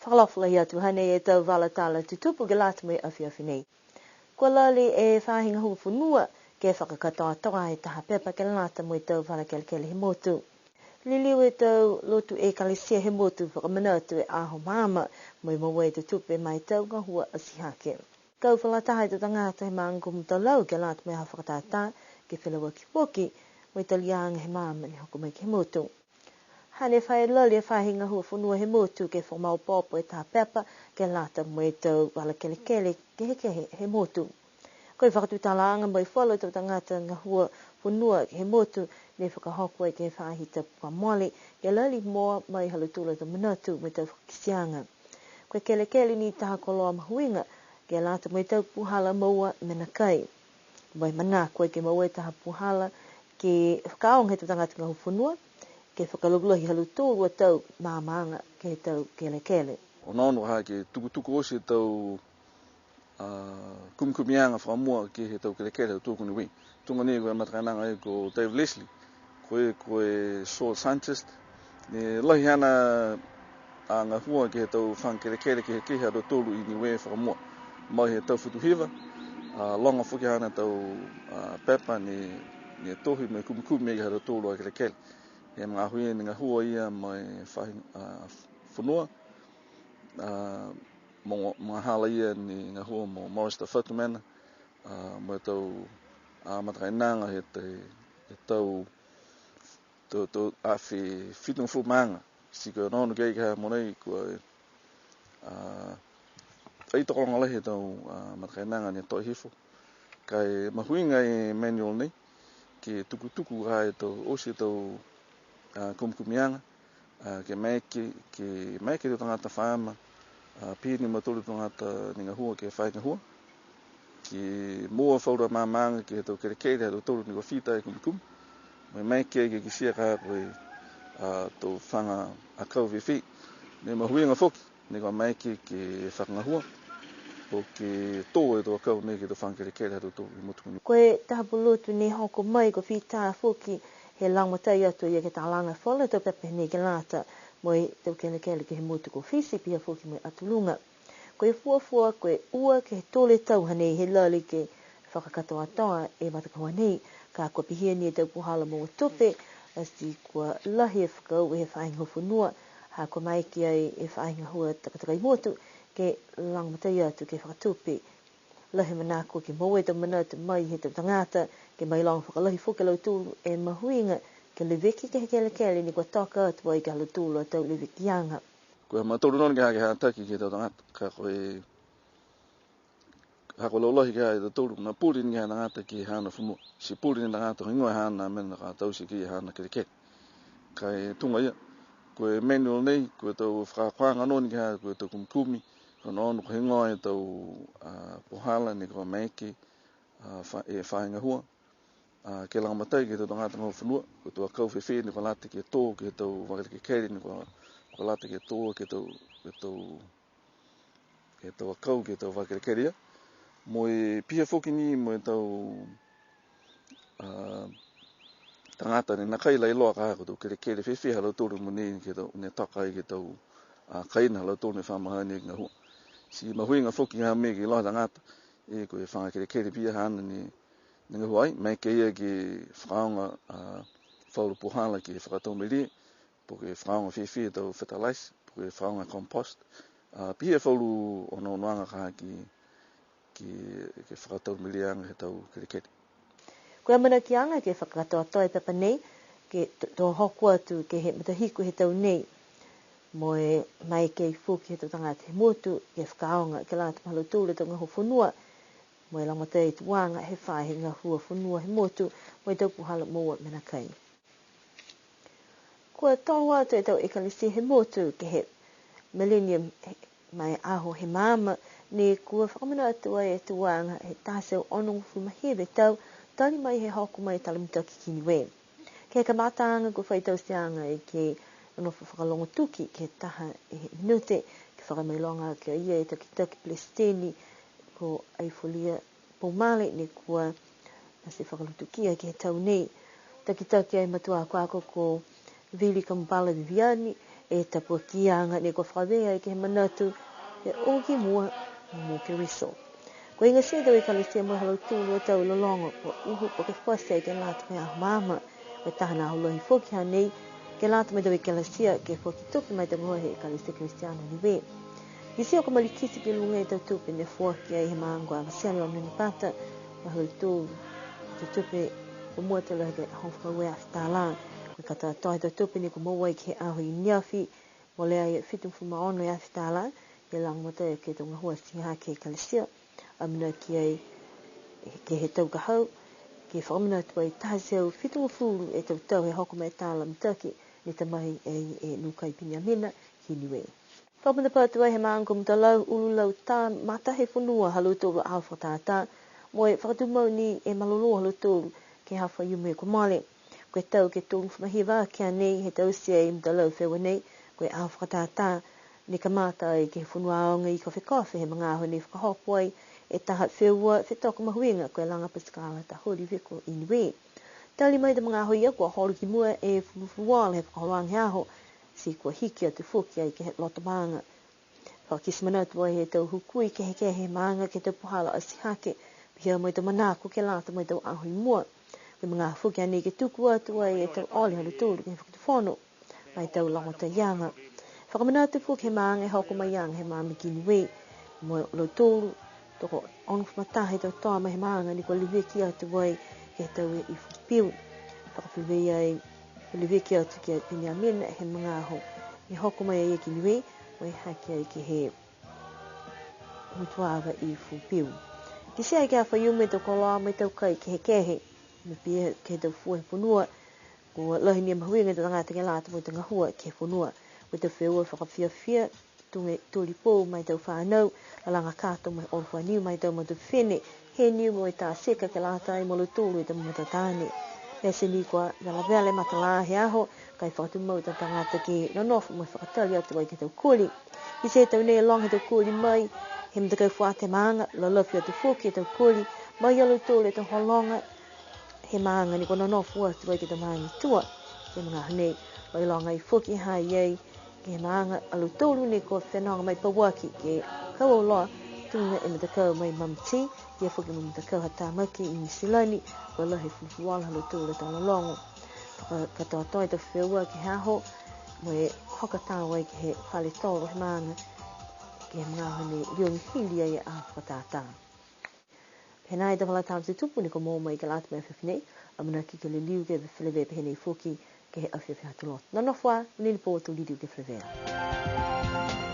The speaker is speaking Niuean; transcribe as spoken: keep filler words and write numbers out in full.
Fakaalofa lahi atu, hanei e tau vala tala tutupu ke lata mo e afiafi nei. Kua lali e faahi gahua fonua ke fakakatoatoa e taha pepa ke lata mo e tau vala kelekele he motu. Liliu e tau lotu ekalesia he motu fakamanatu e aho maama mo e moua e tau tupe ma e tau gahua atihake. Kau fakalataha e tau tagata he maaga ko Mutalau ke lata mo e aho fakatātā ke felauaki foki mo e taliaga he maama ne hoko mai ke he motu. Hane fai lali e faahi gahua fonua he motu ke fakamaopoopo e taha pepa ke lata mo e tau vala kelekele kehekehe he motu. Ko e fakatutalaaga mo e falu tau tagata gahua fonua he motu ne fakahoko ai ke he faahi tapu kua mole, ke lali moua mai ha lautolu a tau manatu mo e tau fakakiteaga. Ko e kelekele ni taha koloa mahuiga ke lata mo e tau puhala moua mena kai. Mo e manako ke moua e taha puhala ke fakaaoga he tau tagata gahua fonua, ke fakalaulahi ha lautolu a tau maamaaga ke he tau kelekele. Onoono ha ke tukutuku oti e tau, a, kumikumiaga fakamua ke he tau kelekele ha tautolu ko Niue. Tuga ni ko e matakainaga ia ko Dave Leslie, ko e, ko e soil scientist, ne lahi haana, a, gahua ke he tau faga kelekele kehekehe ha tautolu i Niue fakamua. Mai he tau futu hiva, a, loga foki haana tau, a, pepa ne, ne tohi mo e kumikumi ai ha tautolu a kelekele. He magaaho ia ne gahua a ia ma e faahi, a, fonua, a, mo, magahala ia ne gahua mo Morris Tafatu mena, a, mo e tau, a, matakainaga he te, he tau, tau, tau afe fitugofulu ma aga, ti ko e onoono ki ai ke he mogonei kua, a, ai tokologa lahi he tau, a, matakainaga ne toe hifo. Ka e mahuiga e manual nei, ke tukutuku ai e tau, oti e tau, a, kumikumiaga, a, ke maeke, ke maeke e tau tagata faama, a, pihia ni mo e tau tagata ne gahua ke fai gahua, ke moua falu a maamaaga ke he tau kelekele ha tautolu ne kua fita e kumikumi. Mo e maeke ke kitia ka ko e, a, tau faga akau fēfē. Ne mahuiga foki, ne kua maeke ke fakagahua, po ke tō e tau akau nei ke he tau faga kelekele ha tautolu i motu ko Niue. Ko e taha pulotu ne hoko mai kua fita foki he lagomatai atu a ia ke talaga falu tau pepa nei ke lata mo e tau kelekele ke he motu ko Fisi, pihia foki mo e Atu Luga. Ko e fuafua, ko e ua ke he tolu e tau hanei he lali ke fakakatoatoa e matakahuaga nei, ka kua pihia ni e tau puhala moua tupe, ati kua lahi e fakaaue he faahi gahua fonua, ha kua maeke ai e faahi gahua takatakai motu ke lagomatai atu ke fakatupe. Lahi e manako ke moua e tau manatu mai he tau tagata, ke mailoga fakalahi foki e lautolu e mahuiga ke leveki ke he kelekele ne kua toka atu ai ke he ha lautolu a tau levekiaga. Ko e ha mautolu noa ni ke ha, ke hataki ke he tau tagata, ka ko e, ha ko e laulahi ke he ha tautolu, ne puli ni ke he ha tagata ke he haana fonua. Ti puli ni e tagata, higoa e haana mena ka taute ke he haana kelekele. Ka e tuga ia, ko e manual nei, ko e tau fakaakoaga noa ni ke he ha, ko e tau kumikumi, ko e onoono ko e heigoa e tau, a, puhala ne kua maeke, a, fa-, e faahi gahua, a, ke lagomatai ke he tau tagata gahua fonua, ko e tau akau fēfē ne kua lata ke tō ke he tau vala kelekele ne kua, kua lata ke tō ke he tau, ke he tau, ke he tau akau ke he tau vala kelekele ia. Mo e pihia foki ni mo e tau, a, tagata ne nākai la iloa ka ko e tau kelekele fēfē ha lautolu mogonei ke he tau, ne toka ai ke he tau, a, kaina ha lautolu ne fa mahani ke gahua. Ti mahuiga foki ha mena ke iloa he tagata, e ko e faga kelekele pihia haana ne, ne gahua ai, maeke ia ke fakaaoga, a, falu puhala ke fakatau melie, po ke fakaaoga fēfē e tau fertilize, po ke fakaaoga compost, a, pihia falu onoonoaga ka ke, ke, ke fakatau meliaga he tau kelekele. Ko e amanakiaga ke fakakatoatoa e pepa nei, ke to, to hoko atu ke he matahiku he tau nei. Mo e maeke foki he tau tagata he motu, ke fakaaoga, ke lata mo lautolu e tau gahua fonua, mo e lagomatai e tuaga he faahi gahua fonua he motu, mo e tau puhala moua mena kai. Kua tolo atu e tau ekalesia he motu ke he Millennium he, ma e aho he maama, ne kua fakamanatu ai e tuaga he taha e teau onogofulu ma hiva e tau, tali mai he hoko mai e tala mitaki ki Niue. Ke he kamataaga kua fai tauteaga ke nonofo fakalogo tuki ke taha e minute, ke fakamailoga ki a ia e takitaki Pelesiteni ko Aifolia Poumale ne kua mate fakalutukia ke he tau nei. Takitaki ai matua akoako ko Vili Kamupala Viviani, E tapuakiaga nei kua fakavē ai ke he manatu, he o ki mua mo Keriso. Kua igatia e tau ekalesia mo e ha lautolu a tau lologo, kua uhu po ke fati ai ke lata mo e aho maama. Ko e taha ni a aho lahi foki hanei, ke lata mo e tau ekalesia, ke foaki tupe ma e tau gahua he Ekalesia Kerisiano Niue. Kitia kua malikiti ki luga e tau tupe ne foaki ai he maaga ko Avatele Rongo Nipata, ma ha lautolu a tau tupe kua mua tuai ke hogofulu ma ua e afe tālā. Ko e katoatoa he tau tupe nei kua moua ai ke he aho i neafi, molea e fitugofulu ma ono e afe tālā, ke lagomatai ke he tau gahua atihake he ekalesia. Amanaki ai ke he tau ka hau, ke fakamanatu ai taha e teau fitugofulu e tau tau he hoko mai e tala mitaki ne ta mai ai e Nukai Peniamina ki Niue. Fakamanatu atu ai he maaga ko Mutalau, Ululauta, Matahefonua ha lautolu a aho fakatātā, mo e fakatumau ni e malolō ha lautolu ke he aho Faiumu kua mole. Ko e tau ke tolugofulu ma hiva aki a nei he taute e Mutalau e feua nei, ko e aho fakatātā ne kamata ai ke he fonua aoga i Kofekofe he magaaho nei fakahoko ai e taha feua fetoko mahuiga, ko e laga pasikala taholi viko i Niue. Tali mai he magaaho ia kua holo ki mua e fulufuluola he fakaholoaga he aho, ti kua hiki atu foki ai ke he loto maaga. Fakakite manatu ai he tau hukui kehekehe he maaga ke he tau puhala atihake, pihia mo e tau manako ke lata mo e tau aho i mua. Ko e magaaho foki a nei ke tuku atu ai e tau ole ha lautolu ke he fakatufono ma e tau lagomataiaga. Fakamanatu foki he maaga e hoko maiaga he maama ki Niue, mo lautolu tokoonofa ma taha e tau toa mai he maaga ne kua leveki atu ai ke he tau e ifu piu. Fakafeleveia ai, kua leveki atu ki a Peniamina he magaaho ne hoko mai ai ki Niue, mo e hake ai ke he motuava ifu piu. Kitia ai ke he aho Faiumu e tau koloa mo e tau kai kehekehe, mo e pihia ke he tau fua he fonua. Kua lahi ni e mahuiga he tau tagata ke lata mo e tau gahua ke he fonua. Ko e tau feua fakafiafia, tuga e tuli pou ma e tau fanau, lalaga kato mo e olo fua niu ma e tau matua fifine, he niu mo e tā tika ke lata ai mo lautolu e tau matatane. Pete ni kua velavela e matala he aho, ka e fakatumau e tau tagata ke nonofo mo e fakatali atu ai ke he tau koli. Kitia e tau nei e loga he tau koli mai he matakau fuata he maaga, lalafi atu foki e tau koli mai ia lautolu e tau hologa he maaga ne kua nonofo atu ai ke he tau maaga i tua. He magaaho nei, mailoga ai foki ha i ai ke he maaga a lautolu ne kua fenoga mai pauaki ke kau auloa, tuga e matakau mai Mamiti, pihia foki mo e matakau ha Tamaki i Niu Silani, kua lahi e fulufuluola ha lautolu e tau lologo. Ka, katoatoa e tau feua ke he aho, mo e hoko atu ai ke he fale tolo he maaga, ke he magaaho ne liogi hili ai e aho fakatātā. Pehē nai e tau vala tala tutupu ne kua moua mai ke lata mo e afiafi nei, amanaki ke liliu ke feleveia pehē nei foki ke he afiafi Aho Lotu. Nonofo ā, monuina e pō, to liliu ke feleveia.